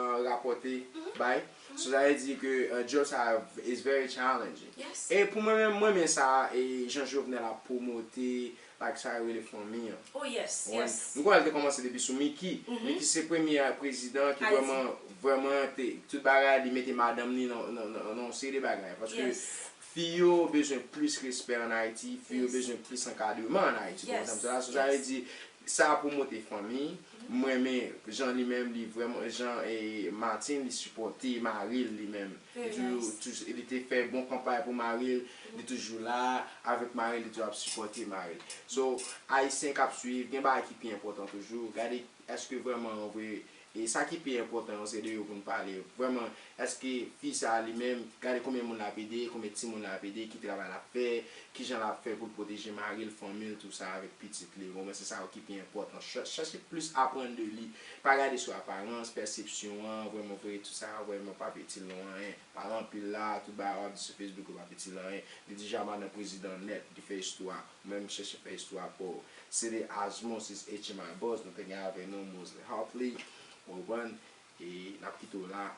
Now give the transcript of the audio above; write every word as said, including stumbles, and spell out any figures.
uh, rapòte bay. So sa vle di ke uh, job sa is very challenging. Yes. E pou mwen menm, mwen men sa e jan Jovenel ap pwomote like sa yo rele fanmi an. Oh yes, Wen, yes. Nou kwè l te kòmanse depi sou Mickey. Mickey se premye prezidan ki Ayiti. Vrèman, vrèman te, tout bagay li mete madanm li nan, nan, nan, nan yon seri de bagay. Paske Yes. Fi yo bezwen plis respè ann Ayiti, fi yo bezwen plis ankadreman ann Ayiti. Konprann sa m di la? So, sa vle di, sa pwomote fanmi. M renmen jan li menm, li vrèman, jan e Martin, li sipòte mari l li menm. Li toujou, toujou, li te fè bon kanpay pou mari l, li toujou la avèk mari l, li toujou ap sipòte mari l. So, Ayisyen k ap swiv, gen bagay ki pi enpòtan toujou. Gade, èske vrèman, an vre, e sa ki pi enpòtan yo, se de yo pou n pale. Vrèman, èske fi sa a li menm, gade konbyen moun l ap ede, konbyen timoun l ap ede, ki travay l ap fè, kijan l ap fè pou l pwoteje mari l, fanmi l, tou sa avèk pitit li. Bon, men se sa yo ki pi enpòtan. Chè- Chèche plis aprann de li. Pa gade sou aparans, pèsepsyon an, vrèman vre, tou sa, vrèman pa itil nou anyen. Pale anpil la, tout bagay w ap di sou Facebook yo pa itil anyen. Li deja madan prezidan nèt, li fè istwa. Ou menm chèche fè istwa pa w. Se te Asmo, sis H M I Boss, nou te gen avè nou, Mosley Hartley. Ou konprann? E n ap kite w la.